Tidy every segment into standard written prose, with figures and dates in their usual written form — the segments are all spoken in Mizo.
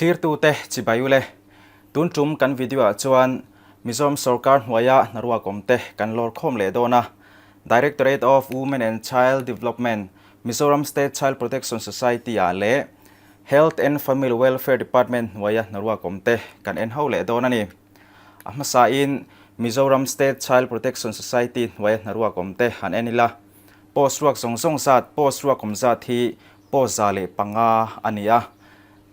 Thlirtute chibai ule, tun tum kan video ah chuan Mizoram sorkar hnuaia hnaruak awmte kan lawr khawm leh dawn a. Directorate of Women and Child Development, Mizoram State Child Protection Society ah leh Health and Family Welfare Department hnuaia hnaruak awmte kan en ho leh dawn a ni. A hmasain Mizoram State Child Protection Society hnuaia hnaruak awmte han en ila. Post ruak zawng zawng zat, post ruak awm zat hi post 105 a ni a.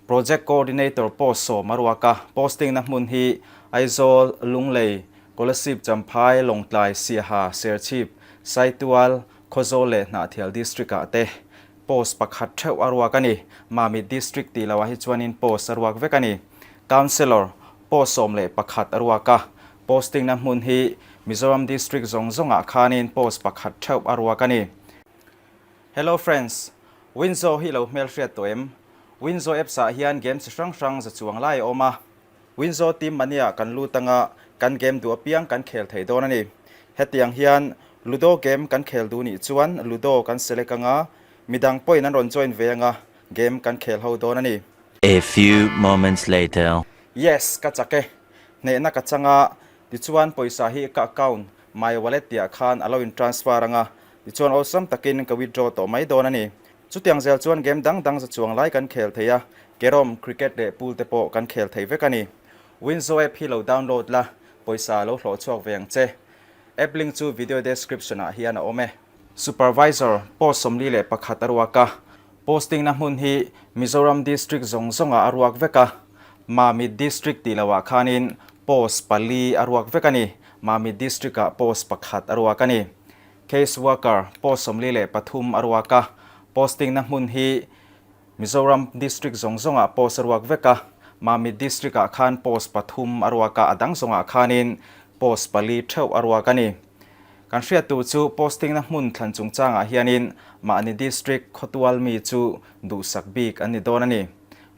Project Coordinator post 10 a ruak a, posting na hmun hi Aizawl, Lunglei, Kolasib, Champhai, Lawngtlai, Siaha, Serchhip, Saitual, Khawzawl leh Hnahthial District ah te post pakhat theuh a ruak a ni. Mamit District tih loah hi chuanin post a ruak vek a ni. Councillor post 11 a ruak a, posting na hmun hi Mizoram District zawng zawngah khanin post pakhat theuh a ruak a ni. Hello friends! Winzo hi lo hmelhriat tawh em? Winzo apps ah hian game chi hrang hrang za chuang lai a awm a. Winzo team mania ah kan lut anga kan game duh apiang kan khel thei dawn a ni. Hetiang hian Ludo game kan khel duh nih chuan Ludo kan select anga midang pawhin an rawn join ve anga game kan khel ho dawn a ni. A few moments later. Yes, ka chak e. Hnehna ka chang a, tichuan pawisa hi ka account my wallet tihah khan a lo in transfer anga, tichuan awlsam takin ka withdraw tawh mai dawn a ni. Chutiang zel chuan game dang dang za chuang lai kan khel thei a, carrom, cricket leh pool te pawh kan khel thei vek a ni. Winzo app hi lo download la, pawisa lo hlawh chhuak ve ang che. App link chu video description ah hian a awm e. Supervisor, post 41 a ruak a, posting na hmun hi Mizoram District zawng zawngah a ruak vek a, Mamit District tih loah khanin post pali a ruak vek a ni, Mamit District ah post pakhat a ruak a ni. Case worker, post 43 a ruak a, posting na hmun hi Mizoram District zawng zawngah post a ruak vek a, Mamit District ah khan post pathum a ruak a, a dang zawngah khanin post pali theuh a ruak a ni. Kan hriat tur chu posting na hmun thlan chungchangah hianin mahni District khawtual mi chu duhsak bik an ni dawn a ni.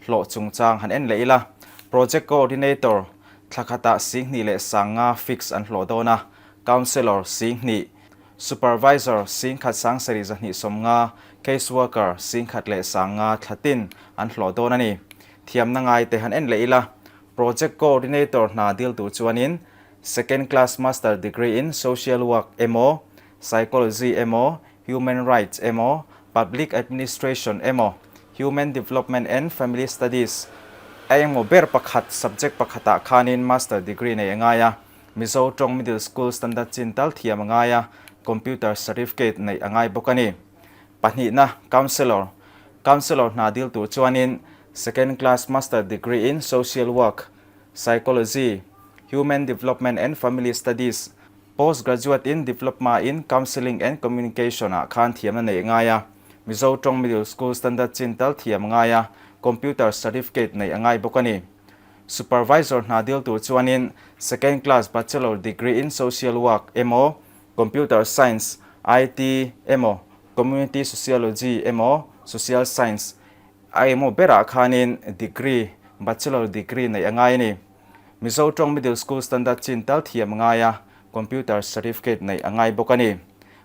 Hlawh chungchang han en leh ila, Project Coordinator thla khatah 2500 fix an hlawh dawn a, Councellor 2000, Supervisor 1750, Case Worker 1500 thla tin an hlawh dawn a ni. Thiamna ngai te han en leh ila, Project Coordinator hna dil tur chuanin Second Class Master Degree in Social Work emaw, Psychology emaw, Human Rights emaw, Public Administration emaw, Human Development and Family Studies a engmaw ber pakhat subject pakhatah khanin Master Degree nei a ngai a, Mizo tawng Middle School Standard chin tal thiam a ngai a, Computer Certificate neih a ngai bawk a ni. Pahnihna, Counsellor. Counsellor hna dil tur chuanin Second Class Master Degree in Social Work, Psychology, Human Development and Family Studies, Post Graduate in Diplopma in Counselling and Communication ah khan thiamna neih a ngai a, Mizo tawng Middle School Standard chin tal thiam a ngai a, Computer Certificate neih a ngai bawk a ni. Supervisor hna dil tur chuanin Second Class Bachelor Degree in Social Work emaw, Computer Science, IT, emaw, Community Sociology emaw, Social Science a emaw berah khanin degree, Bachelor degree neih a ngai a ni. Mizo tawng Middle School Standard chin tal thiam a ngai a, Computer Certificate neih a ngai bawk a ni.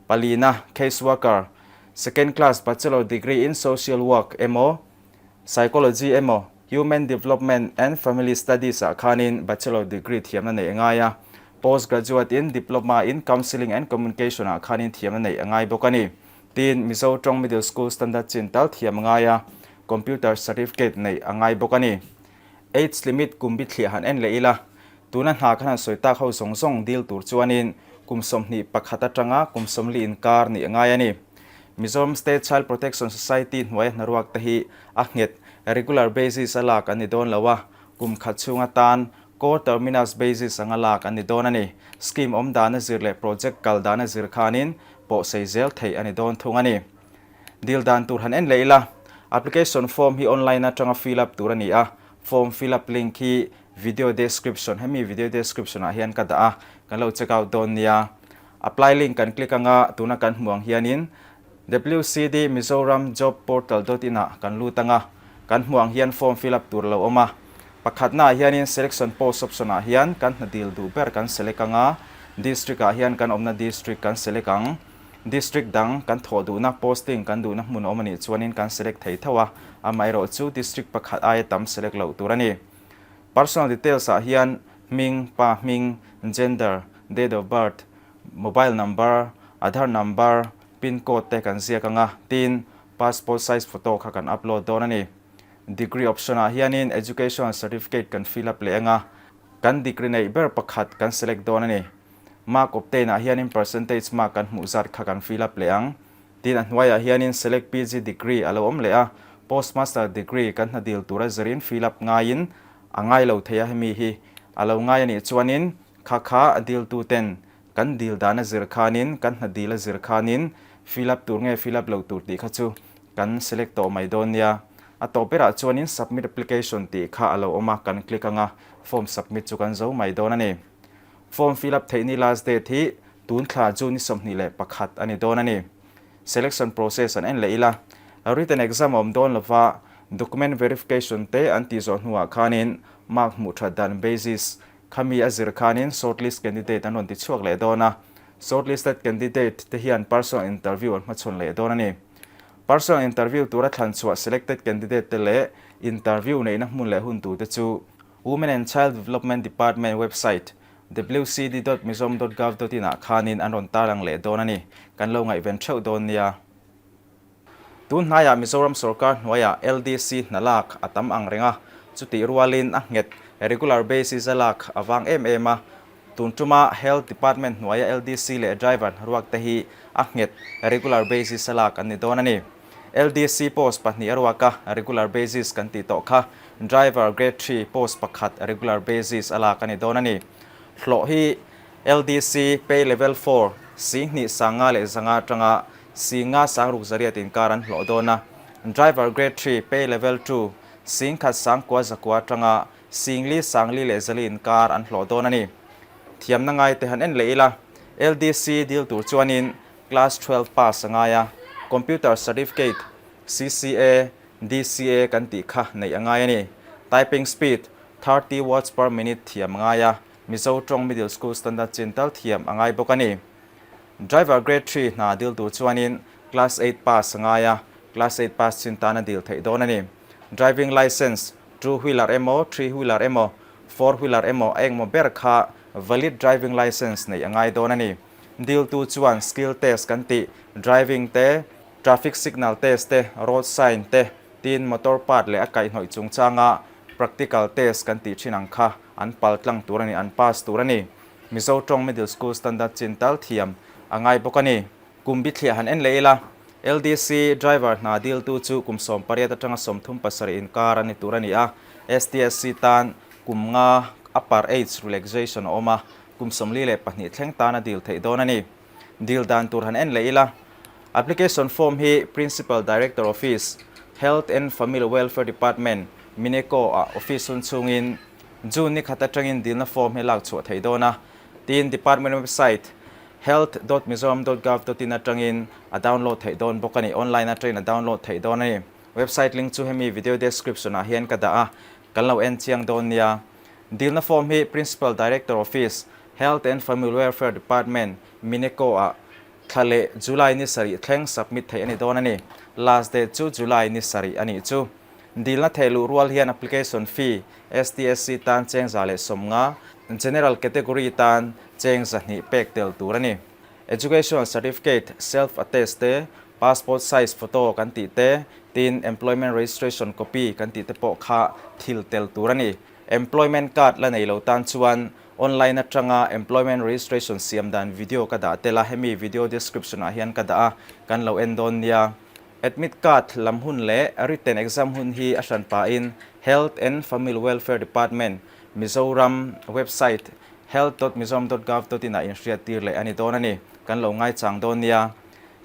Palina, Case Worker, Second Class Bachelor Degree in Social Work emaw, Psychology emaw, Human Development and Family Studies ah khanin Bachelor degree thiamna neih a ngai a, Post Graduate in Diploma in Counselling and Communication ah khanin thiamna neih a ngai bawk a ni. Tin, Mizo tawng Middle School Standard chin tal thiam a ngai a, Computer Certificate neih a ngai bawk a ni. Age limit kum bithliah han en leh ila, tuna hna kan han sawi tak ho zawng zawng dil tur chuanin kum 21 atanga kum 40 inkar nih a ngai a ni. Mizoram State Child Protection Society hnuaia hnaruak te hi a nghet, regular basis, a lak an ni dawn lo a, kum khat chhung atan co-terminus basis anga lak an ni dawn a ni. Scheme awm dana zir leh project kal dana zir khanin pawh sei zel theih a ni dawn thung a ni. Dil dan tur han en leh ila, application form hi online atanga fill up tur a ni a, form fill up link hi video description, hemi video description ah hian ka dah a, kan lo check out dawn nia. Apply link kan click anga tuna kan hmuh ang hianin WCD Mizoram Job Portal dot in ah kan lut anga kan hmuh ang hian form fill up tur a lo awm a. Pakhatna ah hianin selection post option ah hian kan hna dil duh ber kan select anga district ah hian kan awmna district kan select ang. District dang kan thawh duhna posting kan duhna hmun a awm anih chuanin kan select thei tho a. Amaherawhchu district pakhat aia tam select loh tur a ni. Personal details ah hian hming, pa hming, gender, date of birth, mobile number, Aadhaar number, pin code te kan ziak ang a, tin passport size photo kha kan upload dawn a ni. Degree option ah hianin educational certificate kan fill up leh ang a, kan degree neih ber pakhat kan select dawn a ni. Mark obtain ah hianin percentage mark kan hmuh zat kha kan fill up leh ang. Tin a hnuaiah hianin Select PG Degree a lo awm leh a, Post Master Degree kan hna dil tura zirin fill up ngaiin a ngai lo thei a, hemi hi a lo ngai a nih chuanin kha kha a diltu ten kan dil dan a zir khanin kan hna dil a zir khanin fill up tur nge fill up lo tur tih kha chu kan select tawh mai dawn nia. A tawp berah chuanin Submit Application tih kha a lo awm a, kan click anga form submit chu kan zo mai dawn a ni. Form fill up theih ni last date hi Tun thla chu ni 21 a ni dawn a ni. Selection process an en leh ila, written exam a awm dawn lova, document verification te an tih zawh hnuah khanin mark hmuh that dan basis khami a zir khanin shortlist candidate an rawn ti chhuak leh dawn a. Shortlisted candidate te hian personal interview an hmachhawn leh dawn a ni. Personal interview tura thlan chhuah selected candidate te leh interview neihna hmun leh hun tur te chu Women and Child Development Department website wcd dot mizom dot gov dot in ah khanin an rawn tarlang leh dawn a ni. Kan lo ngaihven theuh dawn nia. Tun hnaiah Mizoram sorkar hnuaiah LDC hna lak a tam ang reng a, chutih rualin a nghet regular basis a lak a vang em em a. Tun tuma Health Department hnuaia LDC leh driver hnaruak te hi a nghet regular basis a lak an ni dawn a ni. LDC post pahnih a ruak a, regular basis kan tih tawh kha driver grade three post pakhat regular basis a lak a ni dawn a ni. Hlawh hi LDC pay level four 2500 leh 500 atanga 55,600 inkar an hlawh dawn a, driver grade three pay level two 19,900 atanga 44,400 leh 400 inkar an hlawh dawn a ni. Thiamna ngai te han en leh ila, LDC dil tur chuanin Class 12 pass a ngai a, Computer Certificate, CCA, DCA kan tih kha neih a ngai a ni. Typing speed, 30 words per minute thiam a ngai a, Mizo tawng Middle School Standard chin tal thiam a ngai bawk a ni. Driver Grade three hna dil tur chuanin Class eight pass a ngai a, Class eight pass chin tan a dil theih dawn a ni. Driving Licence, two wheeler emaw, three wheeler emaw, four wheeler emaw a engmaw ber kha valid driving licence neih a ngai dawn a ni. Diltu chuan skill test kan tih, driving te, traffic signal test te, road sign te, tin motor part leh a kaihhnawih chungchanga practical test kan tih thin ang kha an pal tlang tur a ni, an pass tur a ni. Mizo tawng Middle School Standard chin tal thiam a ngai bawk a ni. Kum bithliah han en leh ila, LDC driver hna diltu chu kum 18 atanga 37 inkar a ni tur a ni a, STSC tan kum nga upper age relaxation a awm a, Kum 42 thleng tan a dil theih dawn a ni. Dil dan tur han en leh ila, Application form hi Principal Director Office, Health and Family Welfare Department, Mineco ah office hun chhungin June ni khat atangin dilna form hi lak chhuah theih dawn a, tiin Department website health dot mizoram dot gov dot in atangin a download theih dawn bawk a ni. Online atangin a download theih dawn a ni. Website link chu hemi video description ah hian ka dah a, kan lo en chiang dawn nia. Dilna form hi Principal Director Office, Health and Family Welfare Department, Mineco ah thla leh July ni sarih thleng submit theih a ni dawn a ni. Last date chu July ni sarih a nih chu. Dilna theih luh rual hian application fee STSC tan cheng 150, General category tan cheng 200 pek tel tur a ni. Educational certificate, self attest te, passport size photo kan tih te, tin employment registration copy kan tih te pawh kha thil tel tur a ni. Employment card la nei lo tan chuan online atanga employment registration siam dan video ka dah tel a, hemi video description ah hian ka dah a, kan lo en dawn nia. Admit card lam hun leh written exam hun hi a hran pahin Health and Family Welfare Department, Mizoram website health dot mizoram dot gov dot in ah inhriat tir leh a ni dawn a ni. Kan lo ngaichang dawn nia.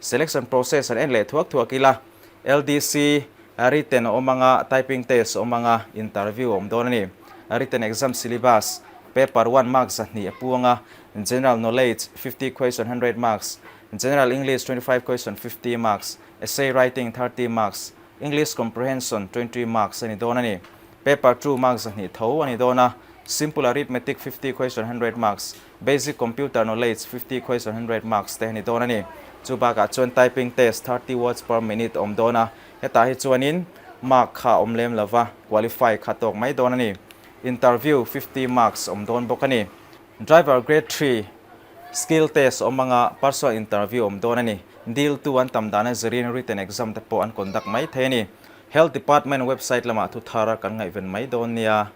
Selection process an en leh thuak thuak ila, LDC written a awm anga, typing test a awm anga, interview a awm dawn a ni. Written exam syllabus, paper one mark 200 a pu anga, general knowledge 50 question 100 marks, general English 25 question 50 marks, essay writing 30 marks, English comprehension 20 marks a ni dawn a ni. Paper two mark 200 tho a ni dawn a, simple arithmetic 50 question 100 marks, basic computer knowledge 50 question 100 marks te a ni dawn a ni. Chu bakah chuan typing test 30 words per minute a awm dawn a, hetah hi chuanin Mark kha a awm lem lo va, qualify kha tawk mai dawn a ni. Interview 50 marks awm dawn bawk a ni. Driver Grade 3 Skill test awm anga personal interview awm dawn a ni. Deal tu an tam dana zirin written exam te pawh an conduct mai thei a ni. Health Department website lamah thu thar kan ngaihven mai dawn nia.